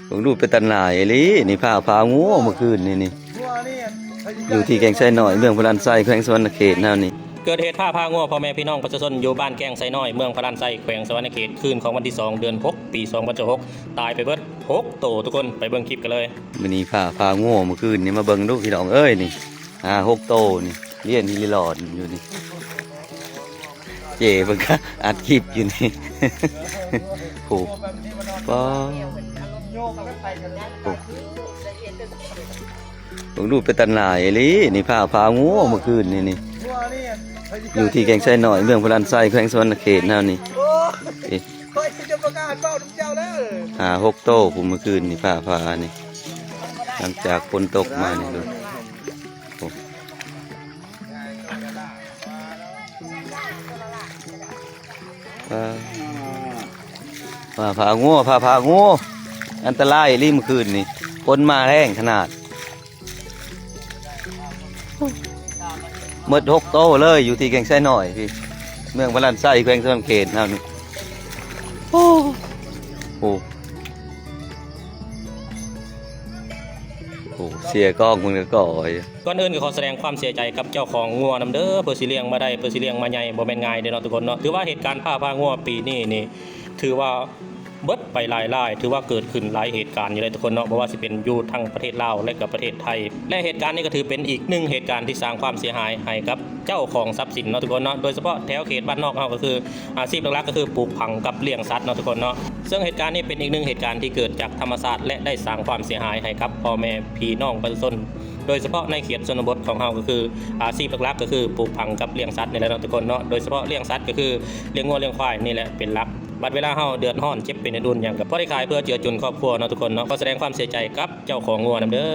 ເບິ່ງດູ ເປັນຕາໜ້າຍອີ່ຫຼີນີ້ ຟ້າຜ່າງົວເມື່ອຄືນນີ້ນີ້ ຢູ່ທີ່ແກ້ງໄຊນ້ອຍ ເມືອງພະລານໄຊ ແຂວງສະຫວັນນະເຂດເຮົານີ້. ເກີດເຫດຟ້າຜ່າງົວ ພໍ່ແມ່ພີ່ນ້ອງປະຊາຊົນຢູ່ບ້ານແກ້ງໄຊນ້ອຍ ເມືອງພະລານໄຊ ແຂວງສະຫວັນນະເຂດ ຄືນຂອງວັນທີສອງ ເດືອນຫົກ ປີສອງພັນຊາວຫົກ ຕາຍໄປເບິດຫົກໂຕ ທຸກຄົນ ໄປເບິ່ງຄລິບກັນເລີຍ. ມື້ນີ້ຟ້າຜ່າງົວເມື່ອຄືນນີ້ ມາເບິ່ງດູພີ່ນ້ອງເອີຍນີ້ ຫ້າຫົກໂຕນີ້ ລຽນຮີລິລອນຢູ່ນີ້ ເຈ້ເພິ່ນກະອັດຄລິບຢູ່ນີ້ ໂອ້ ປ້າ ໂອ້ ເບິ່ງດູ ເປັນຕາໜ້າຍອີ່ຫຼີນີ້ ຟ້າຜ່າງົວເມື່ອຄືນນີ້ນີ້ ຢູ່ທີ່ແກ້ງໄຊນ້ອຍ ເມືອງພະລານໄຊ ແຂວງສະຫວັນນະເຂດເຮົານີ້ ເອີ ຫ້າຫົກໂຕພຸ້ນ ເມື່ອຄືນນີ້ ຟ້າຜ່ານີ້ ຫຼັງຈາກຝົນຕົກມານີ້ ໂອ້ ຟ້າ ຟ້າຜ່າງົວ ຟ້າຜ່າງົວ ອັນຕະລາຍອີ່ຫຼີມື້ຄືນນີ້ ຝົນມາແຮງຂະໜາດ ໝົດຫົກໂຕເລີຍ ຢູ່ທີ່ແກ້ງໄຊນ້ອຍພີ້ ເມືອງພະລານໄຊ ແຂວງສະຫວັນນະເຂດເຮົານີ້ ໂອ້ ໂອ້ ໂອ້ ເສຍກ້ອງເພິ່ນກະກໍ ກ່ອນອື່ນກໍຂໍສະແດງຄວາມເສຍໃຈກັບເຈົ້າຂອງງົວນຳເດີ ເພື່ອຊິລ້ຽງມາໄດ້ ເພື່ອຊິລ້ຽງມາໃຫຍ່ ບໍ່ແມ່ນງ່າຍເດ້ເນາະ ທຸກຄົນເນາະ. ຖືວ່າເຫດການຟ້າຜ່າງົວປີນີ້ນີ້ ຖືວ່າເບິດໄປຫຼາຍໆ ຖືວ່າເກີດຂຶ້ນຫຼາຍເຫດການຢູ່ເດ້ ທຸກຄົນເນາະ ບໍ່ວ່າຊິເປັນຢູ່ທັງປະເທດລາວ ແລະກະປະເທດໄທ ແລະເຫດການນີ້ກໍຖືເປັນອີກໜຶ່ງເຫດການທີ່ສ້າງຄວາມເສຍຫາຍໃຫ້ກັບເຈົ້າຂອງຊັບສິນເນາະ ທຸກຄົນເນາະ. ໂດຍສະເພາະແຖວເຂດບ້ານນອກເຮົາກໍຄື ອາຊີບຫຼັກໆ ກໍຄືປູກຝັງກັບລ້ຽງສັດເນາະ ທຸກຄົນເນາະ. ເຊິ່ງເຫດການນີ້ເປັນອີກໜຶ່ງເຫດການທີ່ເກີດຈາກທຳມະຊາດ ແລະໄດ້ສ້າງຄວາມເສຍຫາຍໃຫ້ກັບພໍ່ແມ່ພີ່ນ້ອງປະຊາຊົນ ໂດຍສະເພາະໃນເຂດຊົນນະບົດຂອງເຮົາ ກໍຄືອາຊີບຫຼັກໆ ກໍຄືປູກຝັງກັບລ້ຽງສັດນີ້ແຫຼະເນາະ ທຸກຄົນເນາະ. ໂດຍສະເພາະລ້ຽງສັດ ກໍຄືລ້ຽງງົວລ້ຽງຄວາຍນີ້ແຫຼະເປັນຫຼັກ. ບັດເວລາເຮົາເດືອດຮ້ອນເຈັບເປັນເປັນໄຂ້ ຢາກກໍພໍໄດ້ຂາຍເພື່ອເຈືອຈຸນຄອບຄົວເນາະ ທຸກຄົນເນາະ. ຂໍສະແດງຄວາມເສຍໃຈກັບເຈົ້າຂອງງົວນຳເດີ.